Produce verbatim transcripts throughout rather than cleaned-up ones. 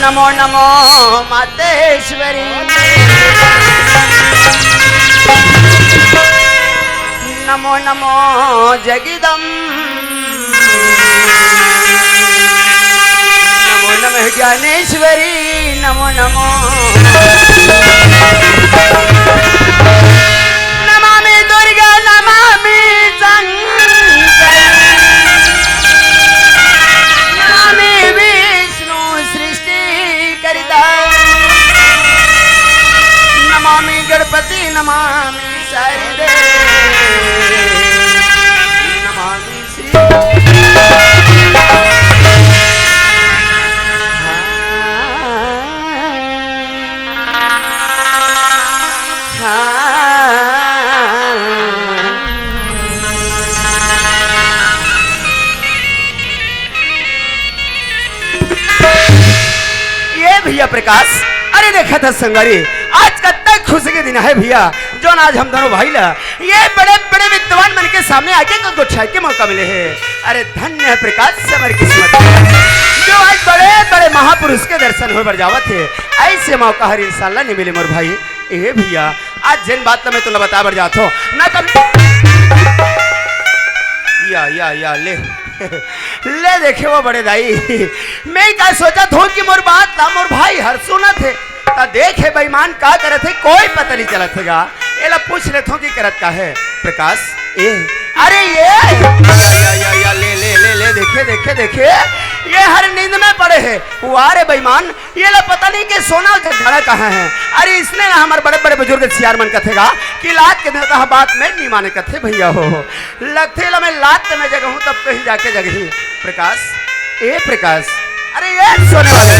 नमो नमो मातेश्वरी, नमो नमो जगदम्ब, नमो नमः ज्ञानेश्वरी, नमो नमो। नमामि दुर्गा, नमामि शंकर, नमामि विष्णु सृष्टिकर्ता, नमामि गणपति, नमामि शारदे, नमामि ये भैया प्रकाश, अरे देखा था संगरी, आज कतक खुशी के दिन है भैया, जोन आज हम दोनों भाई ला ये बड़े बड़े विद्वान मन के सामने आके कुछ गोठियाए के मौका मिले हे। अरे धन्य है प्रकाश से हमारी किस्मत, जो आज बड़े बड़े महापुरुष के दर्शन होए बर जावत हे। ऐसे मौका हर इंसान ला नहीं मिले मोर भाई। ए भैया, आज जेन बात ला मैं तोला बता बर जात हो ना, कब या या या ले ले देखे वो बड़े दाई, मैं का सोचत हो कि मोर बात ला मोर भाई हर सुनत हे, त देखे बेईमान का करत हे, कोई पता नहीं चलत हे गा। एला पूछ लेथो कि करत का हे प्रकाश। ए, अरे ये, या, या, या, ले, ले, ले, ले, देखे, देखे, देखे, ये हर नींद में पड़े हे। वाह रे बेईमान, ये ला पता नहीं कि सोना जगदाना कहाँ है। अरे इसने ना हमारे बड़े बड़े बुजुर्ग सियार मन कथे गा कि लात के देवता ह बात में नहीं माने कथे भैया हो। लगथे ला मैं लात में जगहूँ तब कहीं जाके जगही। प्रकाश, ए प्रकाश, अरे ये सोने वाले।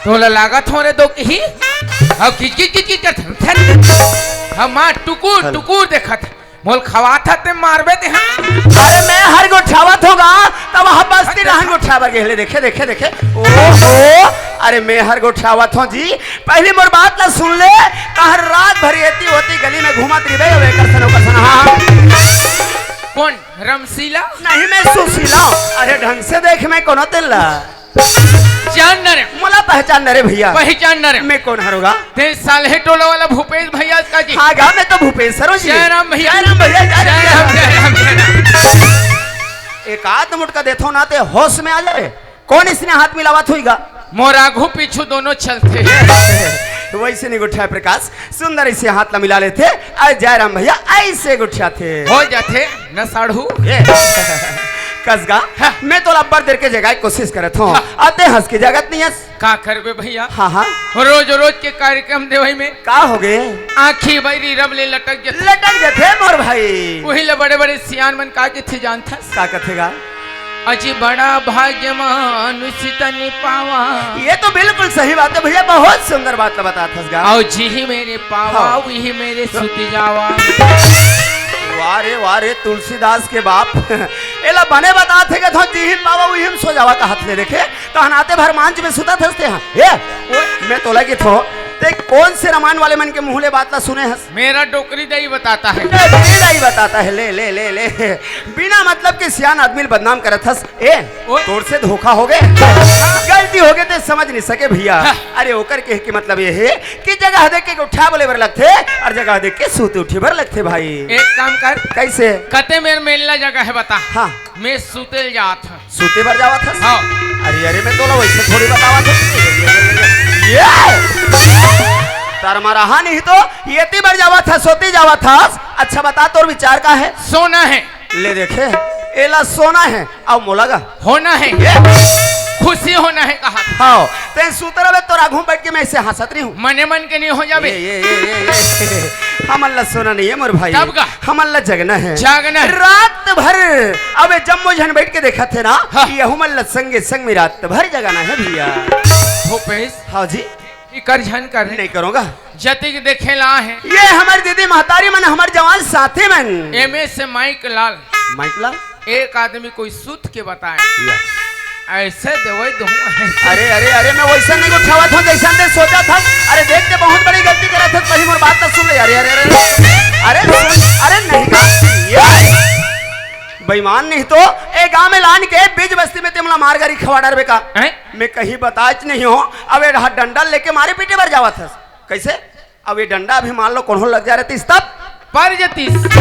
तोला लागत हो रे दो की? अब किच किच किच किच करत हन। हम माँ टुकुर हेलो। टुकुर देखत। मोल खवात ह ते मारबे ते, हाँ। अरे मैं हर गोठियावत हो गा, तब वहाँ बस्ती अच्छा। रहन गोठियावा गेले। देखे, देखे, देखे। ओहो, अरे मैं हर गोठियावत हो जी। पहली मोर बात ला सुन ले। कहर रात भर एती ओती गली में घूमत रिबे, एकर सन ओकर सन, हाँ, हाँ। कौन? रमशीला? नहीं, मैं सुशीला। अरे ढंग से देख, मैं कोनो तेला। जान न रे। मोला पहचान न रे भैया। पहचान न रे। मैं कौन हरों गा? ते साले टोला वाला भूपेश भैया का जी। हाँ गा, मैं तो भूपेश हरों जी। जय राम भैया। जय राम भैया, जय राम, जय राम, जय राम, जय राम। एक आध मुटका देथो ना ते होश में आ जाए। कौन इसने हाथ मिलावत होई गा? मोर आघू पीछू दोनों चलथे। वैसे नहीं गोठियाए प्रकाश, सुंदर इसे हाथ ला मिला लेथे। अरे जय राम भैया, ऐसे गोठियाथे। हो जाथे न साढ़ू। ए, कस गा, हाँ। मैं तोला अब्बर देर के जगाए कोशिश करत हों। हाँ। अते हंस के जगत नहीं हंस। का करबे भैया? हाँ, हाँ। रोज रोज के कार्यक्रम देवई में का हो गे? आँखी बैरी रब ले लटक जथे। लटक जथे मोर भाई। वही ले बड़े बड़े सियान मन का कथे जानथस? का कथे गा? अजी बड़ा भाग्य मानुष तन पावा। ये तो बिल्कुल सही बात है भैया, बहुत सुंदर बात तो बतात हस गा। और जी ही मेरे पावा, हाँ। वही मेरे तो सुत जावा। वाह रे, वाह रे, तुलसीदास के बाप। एला बने बतात हे कि थो जी ही पावा, वही हम सो जावा का हाथ ले देखे। तहन आते भर मांच में सुतत हस ते हा। ए, ओए। मैं तोला कथों, ते कौन से रामायण वाले मन के मुंह ले बात ला सुने हस? मेरा डोकरी दाई बताता है। डोकरी दाई बताता है, ले, ले, ले, ले। बिना मतलब के सियान आदमी ल बदनाम करत हस। ए, ओए। तोर से धोखा हो गे। गलती हो गे ते समझ नहीं सके भैया। हाँ। अरे ओकर कहे के मतलब ये है कि जगह देख के गोठिया बोले बर लगथे और जगह देख के सूते उठे बर लगथे भाई। एक काम कर। कैसे? कते मेर मेलना जगह है बता। हाँ। मैं सुते जात हूँ। सुते बर जावत हस? हाँ। अरे, अरे, मैं तोला वैसे थोड़ी बतावत हस। ये! तार मरहा नहीं तो एती बर जावत हस, सोते जावत हस। अच्छा बता, तोर विचार का है? सोना है। ले देखे, एला सोना है, अउ मोला गा? होना है। ये! खुशी होना है कहा। हाँ, ते सुत रहे तोर आघू बैठ के मैं ऐसे हंसत रही हूँ। मने मन के नहीं हो जाबे। ये, ये, ये, ये, ये। हमन ला सोना नहीं है मोर भाई। तब का? हमन ला जगना है। जागना है। रात भर। अबे जम्मो झन बैठ के देखत हे ना, हाँ। कि यहू मन ला संगे संग में रात भर जगाना है भैया। भूपेश। हाँ जी। इकर झन कर। नहीं करोगा। जतिक देखे ला है। ये हमर दीदी महतारी मन, हमर जवान साथी मन। एमे से माइक लाल। माइक लाल? एक आदमी कोई सुत के बताए। या। अइसे देवई दूँ। अरे, अरे, अरे, मैं वइसन नइ गोठियावत हँव, जइसन तें सोचत हस। अरे, देख, तें बहुत बड़ी गलती करत हस, पहिली मोर बात तो सुन ले। अरे, अरे, अरे, अरे, अरे, सुन, अरे, नहीं गा, ये बेईमान नहीं तो, ए गाँव में लान के बीच बस्ती में तें मोला मार गारी खवा डारबे का? हैं? मैं कहीं बताएच नहीं हँव, अब ए डंडा लेके मारे पीटे बर जावत हस। कइसे? अब ए डंडा अभी मान लो कोनो लग जा रहितिस तब? पर जतिस।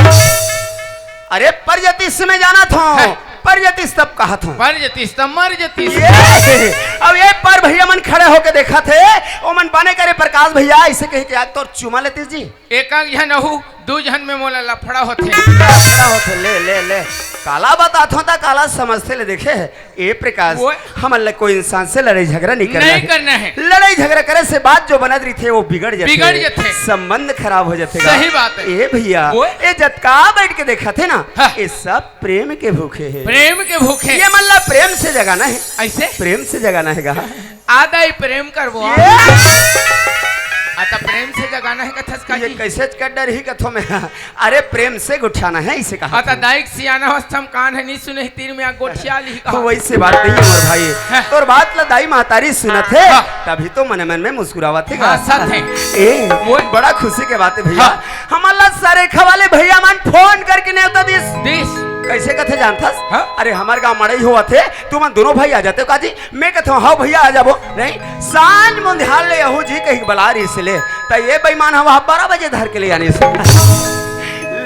अरे पर जतिस मैं जानत हँव, हैं। पर जतिस तब कहत हँव। पर जतिस तब मर जतिस। ये, अब ए पर भइया मन खड़े होके देखत हे, ओमन बने करे प्रकाश भइया, अइसे कहि के आज तोर चुमा लेतिस जी। एक आंख झन अहू, दू झन में मोला लफड़ा होथे। लफड़ा होथे, ले, ले, ले। काला बतात हँव त काला समझथे ले देखे। ए प्रकाश, ओए। हमन ला कोई इंसान से लड़ाई झगड़ा नहीं करना नहीं है। करना है। लड़ाई झगड़ा करे से बात जो बनत रहिथे, वो बिगड़ जाथे। बिगड़ जाथे। संबंध खराब हो जाथे गा। सही बात है। ए भइया, ओए। ए जतका बइठ के देखत हे ना, हाँ। ए सब प्रेम के भूखे हे। प्रेम के भूखे। ये मन ला प्रेम से जगाना है। अइसे? प्रेम से जगाना है गा। आ दाई प्रेम करबो। ये आ त प्रेम से जगाना है कथस का ये जी? कइसे कर डरही कथों मैं? अरे प्रेम से गोठियाना है, अइसे कहा हाँ, त था। दाई के सियाना अवस्था में कान हे, नइ सुने हे, तीर में आ गोठिया लिही कहा। वइसे बात नहीं हे मोर भाई। हाँ। तोर बात ला दाई महतारी सुनत हे, हाँ। तभी तो मने मन में मुस्कुरावत हे गा। हँसत हे। ए, वो बड़ा खुशी के बात हे भइया। हाँ। हमन ला सरेखा वाले भइया मन फोन करके नेवता दिस। दिस। कइसे कथे जानथस? हाँ। अरे हमर गाँव मड़ई होवत हे, तुमन दूनों भाई आ जातेव का जी? मैं कथँव, "हव भइया, आ जाबो।" नहीं, सांझ मुंधियार ले अहू जी कहि के बला रहिस ले, त ए बेईमान ह बारह बजे धर के ले आनिस।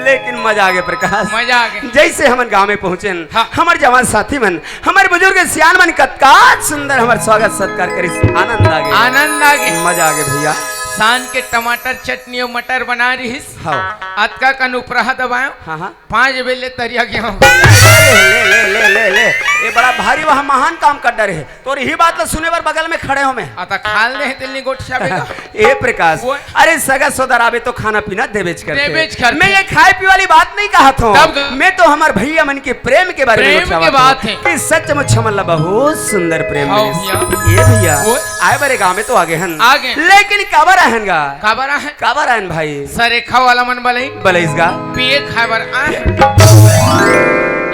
लेकिन मजा आगे प्रकाश। मजा आगे। जइसे हमन गाँव में पहुँचेन, हाँ। हमर जवान साथी मन, हमर बुजुर्ग सियान मन कतका सुंदर हमर स्वागत सत्कार करिस, आनंद आगे। आनंद आगे। मजा आगे भइया। सांझ के टमाटर चटनी अउ मटर बना रहिस। हाँ। अतका कन उपराहा दबाएँव। हाँ, हाँ। पाँच बेले तरिया गेहूं। ले, ले, ले, ले, ले। ये बड़ा भारी वहाँ महान काम कर डरे हे। तोर इही बात ला सुने बर बगल में खड़े हों मैं। आ, त खाल दे हे, तेल नी गोठियाबे गा। ए प्रकाश, वो अरे सगा सोदर आबे तो खाना पीना देबेच करथे। देबेच करथे। मैं ये खाए पीए वाली बात नहीं कहत हूँ। तब ग- मैं तो हमर भइया मन के प्रेम के बारे में प्रेम के गोठियावत हूँ बात हे। कि सचमुच हमन ला बहुत सुंदर प्रेम हाँ मिलिस। भइया। ए भइया, वो आए बरे गाँव में तो आगे हन। आगे। लेकिन काबर आहन गा? काबर आहन? काबर आहन भाई? सरेखा वाला मन बलई। बलईस गा। पिए खाए बर आए।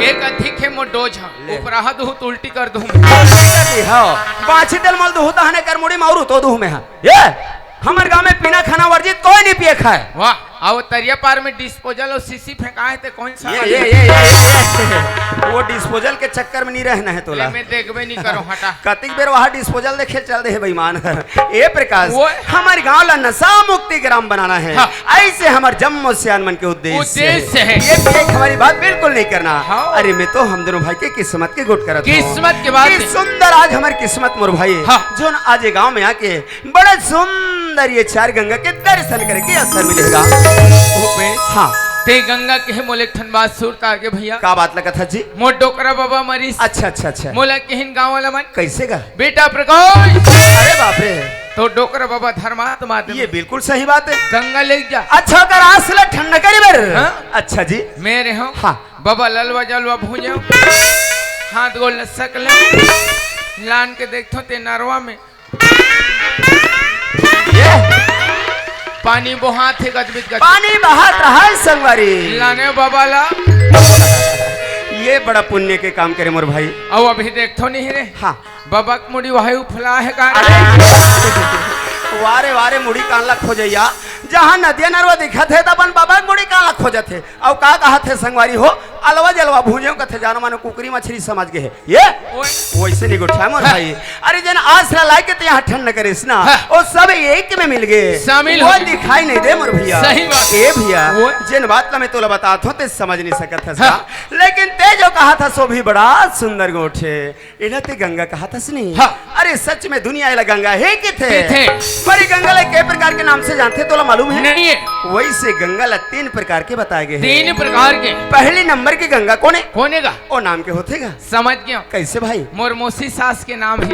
एक अधिक हे मोर डोज ह। ले। उपराहा दूहूँ त उल्टी कर दूहूँ। उल्टी कर दी, हाँ। पाछी तेल मल दूहूँ, तहने कर मुड़ी मारू तो दूहूँ मैं, हाँ। ये, हमर गाँव में पीना खाना वर्जित, कोई नहीं पिए खाए। वाह, अउ तरिया पार में डिस्पोजल अउ सीसी फेंकाए हे, ते कौन सा ये, वाला? ये, ये, ये, ये। वो डिस्पोजल के चक्कर में नहीं रहना है तोला। ले, मैं देखबे नहीं करो, हटा। कतिक बेर वहाँ डिस्पोजल देखे चल दे हे बेईमान। ए प्रकाश, वो हमर गांव ला नशा मुक्ति ग्राम बनाना है। हाँ। अइसे हमर जम्मो सियान मन के उद्देश्य उद्देश्य है। ये फेंक हमारी बात बिल्कुल नहीं करना। हाँ। अरे मैं तो हम दोनों भाई के किस्मत के गोठ करत हूँ। किस्मत के बात कि है। सुंदर आज हमर किस्मत मोर भाई। हाँ। जोन आज ये गांव में आके बड़ा सुंदर ये चार गंगा के दर्शन करे के अवसर मिले गा। ओ बे, हाँ। ते गंगा के हे मोले एक ठन बात सुरता आगे भइया। का बात लगत हे जी? मोर डोकरा बाबा मरिस। अच्छा, अच्छा, अच्छा। मोला केहिन गाँव वाला मन। कइसे गा? बेटा प्रकाश। अरे बाप रे। तो डोकरा बाबा धर्मात्मा आदमी। ये बिल्कुल सही बात हे। गंगा ले जा। अच्छा, ओकर आस ला ठंडा करे बर। हाँ। अच्छा जी। मैं रहे हूँ। हाँ। बाबा ललवा जलवा भूंजे। हाथ गोड़ ल सक ले। लान के देखथों ते नरवा में। ये पानी बोहात हे गजबिज गजबिज। पानी बहत रहा हे संगवारी। लाने बाबा ला। ये बड़ा पुण्य के काम करे मोर भाई। अउ अभी देखथों नहीं रे। हाँ। बाबा के मुड़ी वही उफला हे का? अरे, वारे, वारे, मुड़ी कान ला खोजइया। जहाँ नदिया नरवा दिखत हे, त अपन बाबा के मुड़ी कान ला खोजत हे। अउ का कहत हे संगवारी हो, अलवा जलवा भूंजेव कथे, जानो मानो कुकरी मछरी समझ गे हे। ये ओए। वइसे नहीं गोठिया मोर हाँ। भाई। अरे जेन आस ला लाइके ते यहाँ ठंड करेस ना, हाँ। वो सब एक में मिल गे। शामिल वो हो। दिखाई नहीं दे मोर भइया। सही बात। ए भइया, ओए। जेन बात ला मैं तोला बतात हूँ, ते समझ नहीं सकत हस हाँ। का? लेकिन ते जो कहत हस, वो भी बड़ा सुंदर गोठ हे। एला ते गंगा कहत हस नहीं? हाँ। अरे सच में दुनिया एला गंगा हे कथे। कथे। पर ये गंगा ला के प्रकार के नाम से जानथे तोला मालूम हे? नहीं हे। वइसे गंगा ला तीन प्रकार के बताए गे हे। तीन प्रकार के। पहली नंबर के गंगा कोन हे? कोन हे गा? ओ नाम के होथे गा। समझ गेंव। कइसे भाई? मोर मौसी सास के नाम हे।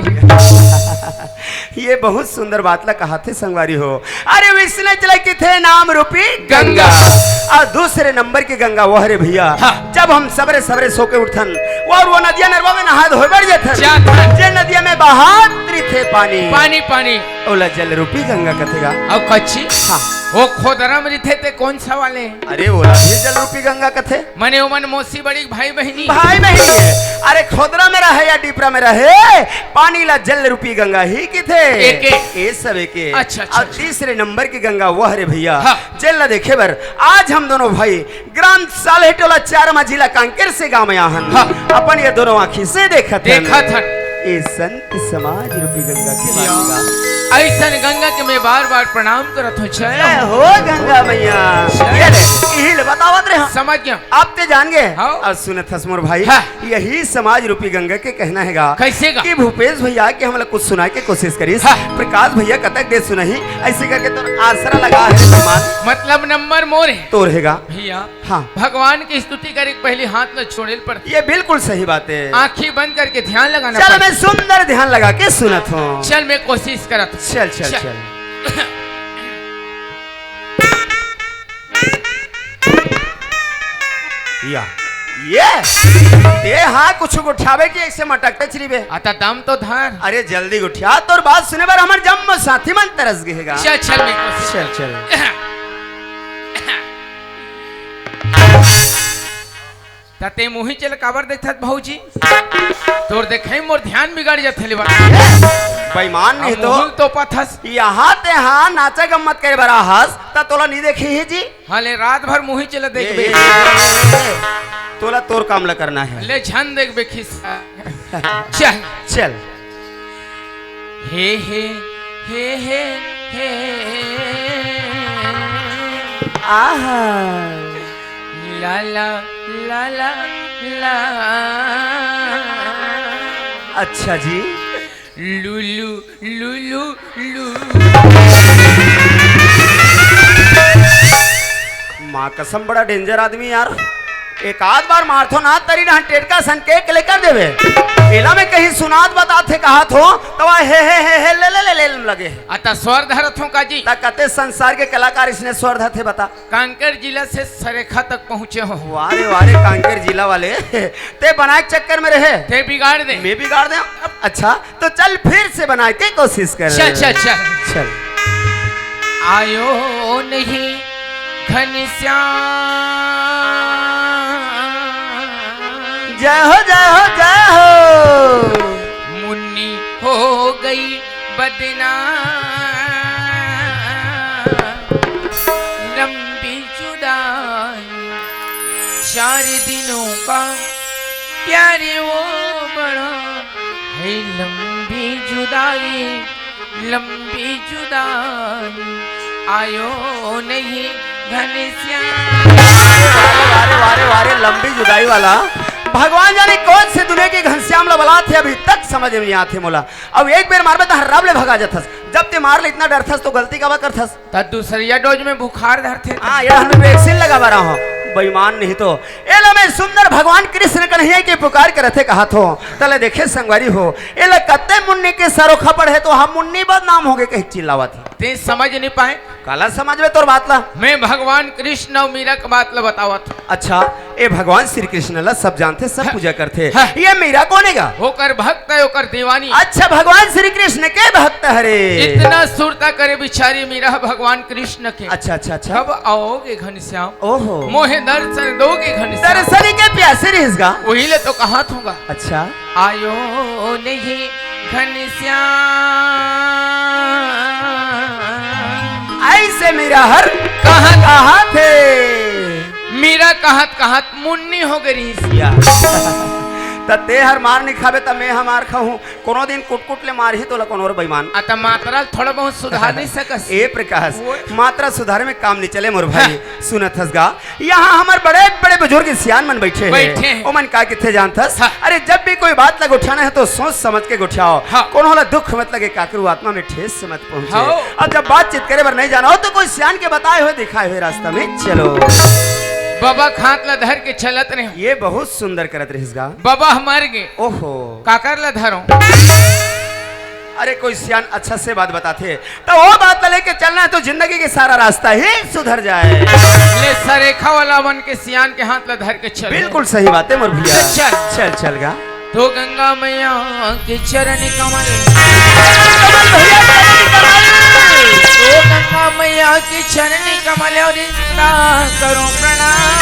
ये बहुत सुंदर बात ला कहत हे संगवारी हो। अरे वइसने चले कथे नाम रूपी गंगा। गंगा। अउ दूसरे नंबर के गंगा वो हरे भइया। हाँ। जब हम सबरे सबरे सो के उठथन अउ वो नदिया नरवा में नहाए धोए बर जाथन। जाथन। जे नदिया में बहत रहिथे पानी। पानी, पानी। ओला जल रूपी गंगा कथे गा। अउ कच्ची? हाँ। वो खोदरा में रहिथे ते कोन सा वाले? अरे, ओला भी जल रूपी गंगा कथे। मने ओमन मौसी बड़ी भाई बहिनी? भाई बहिनी हे। अरे, खोदरा में रहे या डिपरा में रहे, पानी ला जल रूपी गंगा ही किथे। एके। ए सब एके। अच्छा, अच्छा, अब अच्छा। तीसरे नंबर की गंगा वह रे भैया, हाँ। जेन ला देखे बर आज हम दोनों भाई ग्राम साल्हेटोला चारमा जिला कांकेर से गाँव में आहन। हाँ। अपन ये दोनों आँखी से देखत हन। देखत हन। ए संत समाज रूपी गंगा के या। बात का। अइसन गंगा के मैं बार-बार प्रणाम करत हूँ। जय जय हो। हो गंगा मैया। जय। ये ले, इही ले बतावत रहे हम। समझ गया। अब ते जान गे। हाँ। अउ सुनत हस मोर भाई। हाँ। यही समाज रूपी गंगा के कहना हे गा। कइसे गा? कि भूपेश भैया के हमला कुछ सुनाय के कोशिश करिस। हाँ। प्रकाश भैया कतक दे सुनही, अइसे करके तोर आसरा लगा हे। मतलब नंबर मोर हे। तोर हे गा। भैया, हाँ। भगवान की स्तुति करे के पहिली हाथ ला छोड़े ल पड़थे। ये बिल्कुल सही बात हे। आँखी बंद करके ध्यान लगाना चल, पड़थे। मैं सुंदर ध्यान लगा के सुनत हूँ। चल, मैं कोशिश करत हूँ। चल, चल, चल। चल। या, ये, ये हाँ, कुछ गोठियाबे कि अइसे मटकते चली बे। अता दम तो धर। अरे, जल्दी गोठिया, तोर बात सुने बर हमर जम्मो साथी मन तरस गे हे गा। चल, चल, मैं कोशिश चल, चल। त ते मुही चल काबर देखथस भौजी? तोर देखे मोर ध्यान बिगड़ जाथे ले बा। बेईमान नहीं हम तो। मुहुल तो पथस। यहाँ ते हाँ नाचा गम्मत करे बर आहस, त तोला नहीं देखी ही जी। हाँ ले रात भर मुही चल ए, देखबे। ए, ए, ए, ए, ए। तोला तोर काम ला करना हे। ले झन देखबे खिस। चल। चल। हे, हे, हे, हे, हे। आहा। ला, ला, ला, ला, ला। अच्छा जी। लुलु, लुलु, लु। माँ कसम, बड़ा danger आदमी यार। एक आध बार मारथो ना, तरी ना टेटका सन के ले कर देबे। एला में कहीं सुनात बताथे कहाथो, तवा हे, हे, हे, हे, ले, ले, ले, ले लगे। अता स्वर धरत हो का जी? त कते संसार के कलाकार इसने स्वर धरथे बता। कांकेर जिला से सरेखा तक पहुँचे हो। वाह रे, वाह रे, कांकेर जिला वाले। ते बनाए के चक्कर में रहे। ते बिगाड़ दे। मैं बिगाड़ दे? अच्छा, तो चल फिर से बनाए के कोशिश कर। चल, चल, चल। चल। आयो नहीं घनश्याम। जय हो, जय हो, जय हो। मुन्नी हो गई बदनाम, लंबी जुदाई, चार दिनों का प्यारे वो बड़ा है, लंबी जुदाई, लंबी जुदाई, आयो नहीं घनश्याम। वारे, वारे, वारे, वारे, लंबी जुदाई वाला। भगवान जाने कौन से दुनिया के घनश्याम ला बलाथे, अभी तक समझ में नहीं आथे मोला। अब एक बेर मारबे त हर्राब ले भगा जाथस। जब ते मार ले इतना डरथस तो गलती काबर करथस? त दूसरिया dose में बुखार धरथे। हाँ, ये हमने vaccine लगा बरा हो। बेईमान नहीं तो। एला मैं सुंदर भगवान कृष्ण कन्हैया के पुकार करथे कहाथो। तले देखे संगवारी हो। एला कते मुन्नी के सरोखा पड़े तो हम मुन्नी बदनाम हो गए कहीं चिल्लावत हे। ते समझ नहीं पाए। काला समझ में तोर बात ला। मैं भगवान कृष्ण अउ मीरा के बात ला बतावत हूँ। अच्छा, ए भगवान श्री कृष्ण ला सब जानथे, सब हाँ। पूजा करथे। हाँ। ये मीरा कोन हे गा? ओकर भक्त हे, ओकर दीवानी। अच्छा, भगवान श्री कृष्ण के भक्त हरे। इतना सुरता करे बिचारी मीरा भगवान कृष्ण के। अच्छा, अच्छा, अच्छा। कब आओगे घनश्याम? ओहो। मोहे दर्शन दोगे घनश्याम? दर्शन के प्यासे रहिस गा। वही ले तो कहाथों गा। अच्छा। आयो नहीं घनश्याम। अइसे मीरा हर कहाँ, कहाँ थे? मीरा कहत कहत मुन्नी हो गई रहिस। या। त ते हर मार नहीं खाबे त मैं हमार खाहूँ। कोनो दिन कुटकुट ले मारही तोला कोनो अउ बेईमान। आ त मात्रा थोड़ा बहुत सुधार नहीं सकस। ए प्रकाश, वो मात्रा सुधारे में काम नहीं चले मोर भाई। हाँ। सुनत हस गा, यहाँ हमर बड़े-बड़े बुजुर्ग सियान मन बइठे हे। बइठे हे। ओमन का किथे जानथस? हाँ। अरे, जब भी कोई बात ला गोठियाना हे, तो सोच समझ के गोठियाओ। हाँ। कोनो ला दुख मत लगे, काकरो आत्मा में ठेस मत पहुँचे। हाँ। अउ जब बातचीत करे बर नहीं जाना हो, तो कोई सियान के बताए हुए, दिखाए हुए रास्ता में चलो। बबा के हाथ ला धर के चलत रहे। ये बहुत सुंदर करत रहिस गा। बबा मर गे। ओहो। काकर ला धरो? अरे, कोई सियान अच्छा से बात बताथे, त वो बात ला लेके चलना हे, तो जिंदगी के सारा रास्ता ही सुधर जाए। ले सरेखा वाला मन के सियान के हाथ ला धर के चल। बिल्कुल सही बात हे मोर भैया। चल। चल, चल गा। तो गंगा मैया के चरण कमल, कमल भैया, चरण कमल। तो गंगा मैया के चरण कमल और निंदा करो प्रणाम।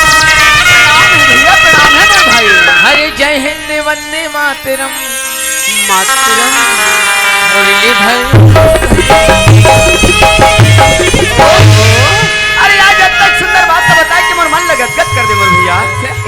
प्रणाम है भैया, प्रणाम है मेरे भाई। अरे जय हिंद, वंदे मातरम। मातरम। मुरलीधर। अरे आज इतना सुंदर बात तो बता के मोर मन लगत गत कर दे मोर भैया।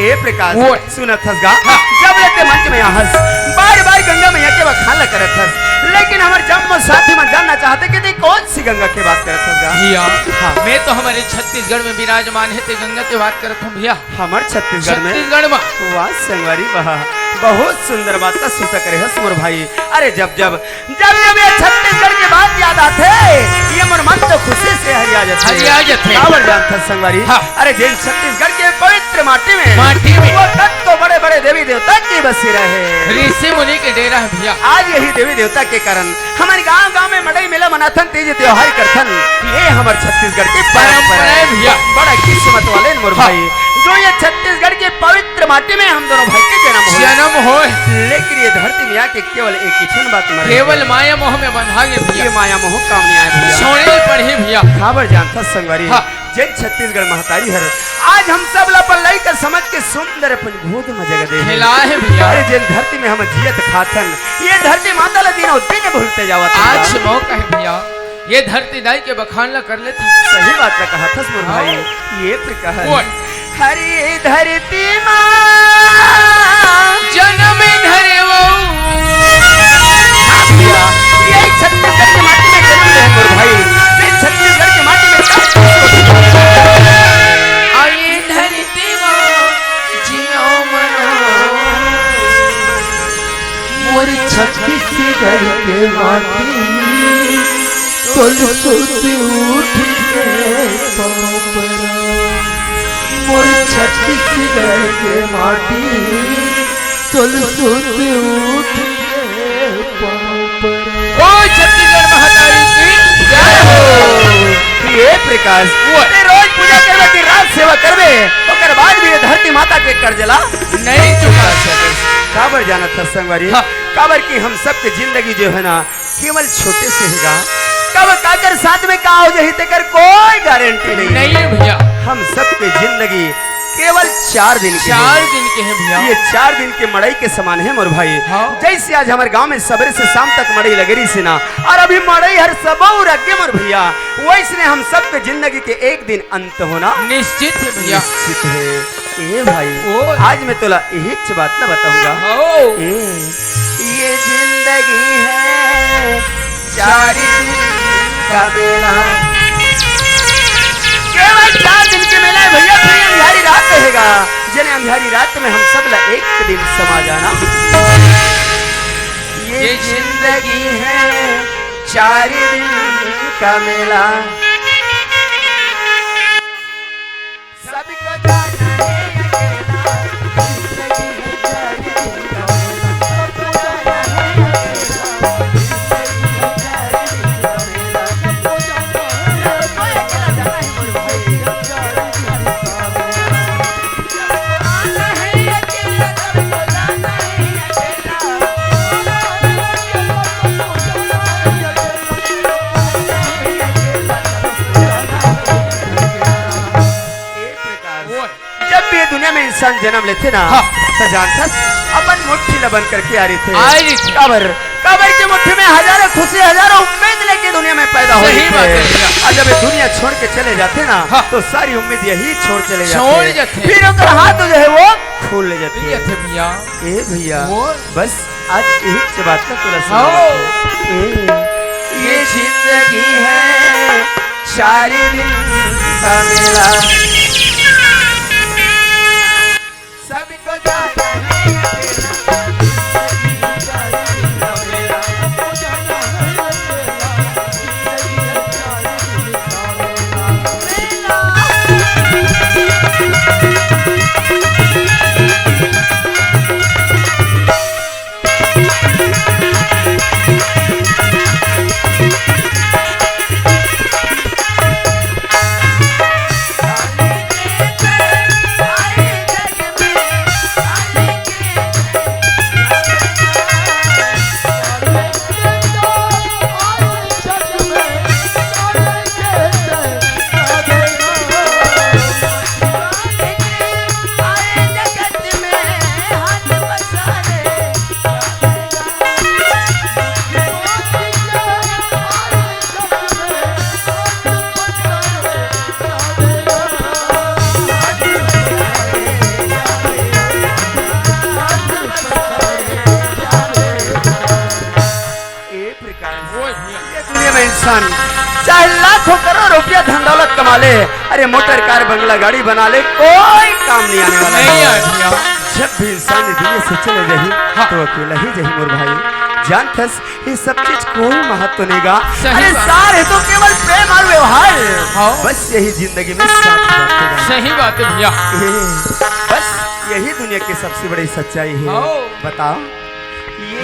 ए प्रकाश। वो सुनत हस गा, हाँ। जब ले ते मंच में आहस, बार-बार गंगा मैया के बखान ल करत हस, लेकिन हमर जम्मो साथी मन जानना चाहथे कि ते कौन सी गंगा के बात करत हस गा? भैया, हाँ। मैं तो हमर छत्तीसगढ़ में विराजमान हे, ते गंगा के बात करत हूँ भैया। हमर छत्तीसगढ़ में? छत्तीसगढ़ में। वाह संगवारी वाह, बहुत सुंदर बात का सूतक रहे हस मोर भाई। अरे जब जब जब जब ये छत्तीसगढ़ के बात याद आथे, ये मोर मन तो खुशी से हरिया जाथे। हरिया जाथे। काबर जानथस संगवारी? हाँ। अरे जेन छत्तीसगढ़ के पवित्र माटी में, माटी में। वो तक तो बड़े-बड़े देवी देवता की बसी रहे। ऋषि मुनि के डेरा हे भैया। आज यही देवी देवता के कारण हमर गांव-गांव में मड़ई मेला मनाथन, तीज त्योहार करथन। ये हमर छत्तीसगढ़ की परंपरा परंपरा हे। हे भैया। बड़ा किस्मत वाले मोर हाँ। भाई, जो ये छत्तीसगढ़ के पवित्र माटी में हम दोनों भाई के जन्म होय। जन्म होय। लेकिन ये धरती में आके केवल एक ही ठन बात मर केवल गया। माया मोह में बंधा गे भैया। ये माया मोह काम नहीं आए भैया। छोड़े पड़ही भैया। काबर जानथस संगवारी? हाँ। जेन छत्तीसगढ़ महतारी हर आज हम सब ला अपन लइका समझ के सुंदर अपन गोद में जगह दे हे। खिलाए भैया। अरे जेन धरती में हम जियत खाथन, ये धरती माता ला दिनों दिन भूलते जावत हन। आज मौका हे भैया, ये धरती दाई के बखान ला कर लेथन। सही बात ला कहथस मोर हाँ। भाई। ये प्रकार बोल। हरी धरती माँ। जन्म धरे वो। हाँ भैया, ये छत्तीसगढ़ के माटी में जन्म ले मोर भाई। ये छत्तीसगढ़ के माटी में आई धरती माँ, जियो मनो। मोर छत्तीसगढ़ के माटी, तोल सुत उठ के पाँव परा। मोर छत्तीसगढ़ के माटी, तोल सुत उठ के पाँव परा। ओ छत्तीसगढ़ महतारी की जय हो। ये प्रकाश, वो ते रोज पूजा करबे, दिन रात सेवा करबे, ओकर बाद भी ये धरती माता के कर्ज ला नहीं चुका सकस। काबर जानथस संगवारी? हाँ। काबर कि हम सबके जिंदगी जो है ना, केवल छोटे से ही गा। कब काकर साथ में का हो जाही, तेकर कोई गारंटी नहीं। नहीं है भैया। हम सबके जिंदगी केवल चार दिन के चार है। दिन के हैं भैया। ये चार दिन के मड़ई के समान है मोर भाई। हाँ। जैसे आज हमर गांव में सबेरे से शाम तक मड़ई लगे रही से ना, और अभी मड़ई हर सबो रख गे मोर भैया, वैसने हम सबके जिंदगी के एक दिन अंत होना निश्चित है भैया। निश्चित है। ए भाई, ओ। आज मैं तोला यही बात ना बताऊंगा। हो। ए, ये जिंदगी है चार दिन का मेला। केवल चार दिन के मेला है भैया, फिर अंधियारी रात रहेगा। जने अंधियारी रात में हम सब ला एक दिन समा जाना। ये ये जिंदगी है चार दिन का मेला। सबको जाना है अकेला। जब भी ये दुनिया में इंसान जन्म लेथे ना, हाँ। त जानथस, अपन मुट्ठी ला बंद करके आ रहिथे। आ रहिथे। काबर? काबर के मुट्ठी में हजारों खुशी, हजारों उम्मीद लेके दुनिया में पैदा हो सही रहिथे। बात है भैया। और जब ये दुनिया छोड़ के चले जाथे ना, हाँ। तो सारी उम्मीद यही छोड़ चले जाथे। छोड़ जाथे। फिर ओकर हाथ जो है वो खुल जाथे। ये थे भैया। ए भैया, वो बस आज यही से बात ना तोला सुनावत हूँ। ए, ये जिंदगी है चार दिन का मेला। सबको जाना है अकेला। अरे, अरे, मोटर कार बंगला गाड़ी बना ले, कोई काम नहीं आने वाला नहीं है। आने वाला। जब भी इंसान ये दुनिया से चले जाही, हाँ। तो अकेला ही जाही मोर भाई। जानथस, ये सब चीज कोई महत्व नहीं गा। सही अरे बात। सार है तो केवल प्रेम और व्यवहार। हाँ। बस यही जिंदगी में साथ बांटेगा। सही बात है भैया। ए, बस यही दुनिया की सबसे बड़ी सच्चाई है। हाँ। बताओ।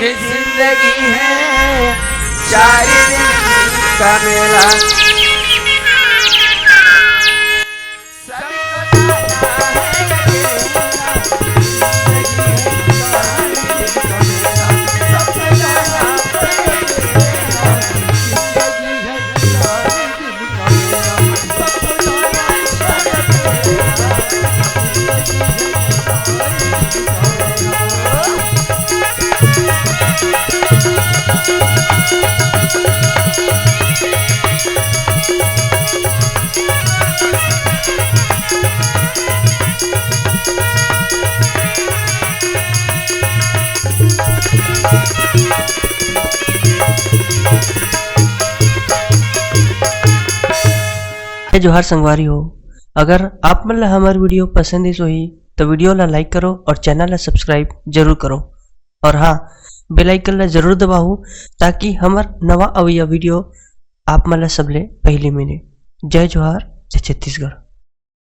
ये जिंदगी है चार दिन का मेला। जय जोहार संगवारी हो, अगर आप मन ला हमर video पसंद आइस होही, तो video ला like करो और channel ला subscribe जरूर करो। और हाँ, bell icon ला जरूर दबाओ, ताकि हमर नवा अवइया video आप मन ला सबले पहली मिले। जय जोहार, जय छत्तीसगढ़।